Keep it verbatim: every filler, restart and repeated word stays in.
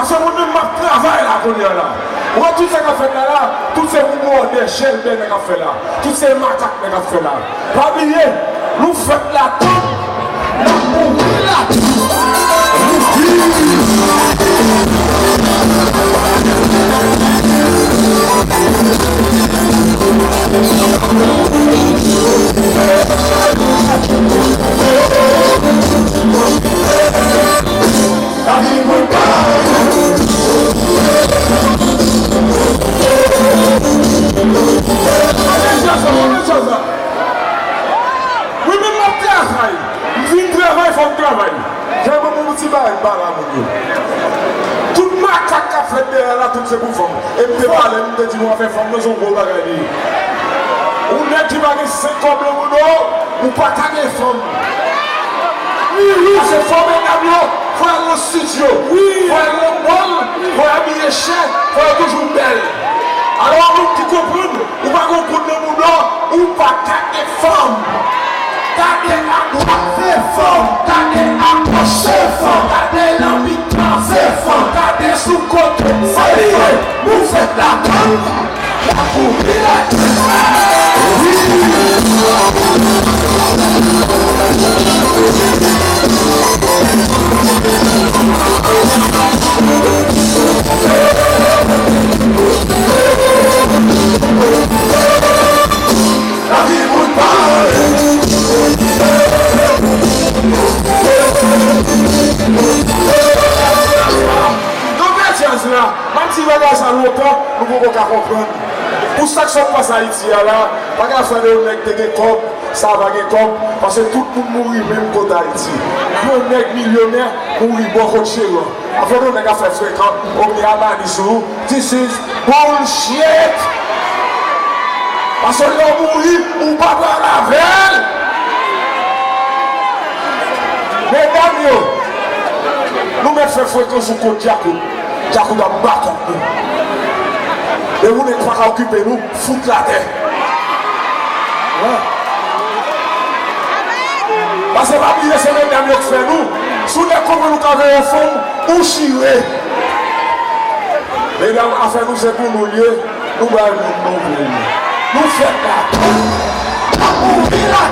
Se mwen menm m ap travay la kounye a la. Ou wè tout sa k ap fèt la la, tout se pou mòde chèlbè nèg ap fè la. Tout se makak nèg ap fè la. Pa bliye, nou fèt la tou. N ap mouri la tou. Lavi mwen pa. Mwen menm m ap travay. M vin travay, fò m travay. Jan mwen pou ti bagay m pa la moun yo. Tout makak k ap fèt dèyè la, tout se pou fanm. E m te pale, m te di nou afè fanm nan se yon gwo bagay li ye. Yon nèg ki pa gen senk kòb nan bouda w, ou pa ka gen fanm. Wi, wi, se fò medam yo, fò al nan estidyo, wi, fò al nan mòl, fò abiye chè, fò yo toujou bèl. Alò, yon moun ki konprann, ou pa gen yon goud nan bouda w, ou pa ka gen fanm. Gade adwat, se fanm. Gade agoch, se fanm. Gade nan mitan, se fanm. Gade sou kote, se fanm. Nou fèt la gang. La kouri la gang. Wi. Lavi moun pa. Nan Bèl Djaz la, m ap di bagay sa lontan, nou poko ka konprann. Pou sa k sot pase Ayiti a la, pa ka fè de yon nèg te gen kòb, sa pa gen kòb, paske tout moun mouri menm kote Ayiti. Yon nèg milyonè mouri bò kot Cheran. Afè nou nèg ap fè frekan, oubyen a mani sou ou. This is bullshit! Paske lè w mouri, ou pa pral avè l! Medam yo, nou mèt fè frekan sou kont Djakout. Djakout ap ba kont nou. Depi yon nèg pa ka okipe nou, fout l atè. Wi. Paske pa bliye se medam yo k fè nou. Si w nèg konprann ou ka veye yon fanm, ou chire. Medam, afè nou se pou nou l ye. Nou bay moun nou vle l ye. Nou fèt la. N ap mouri la.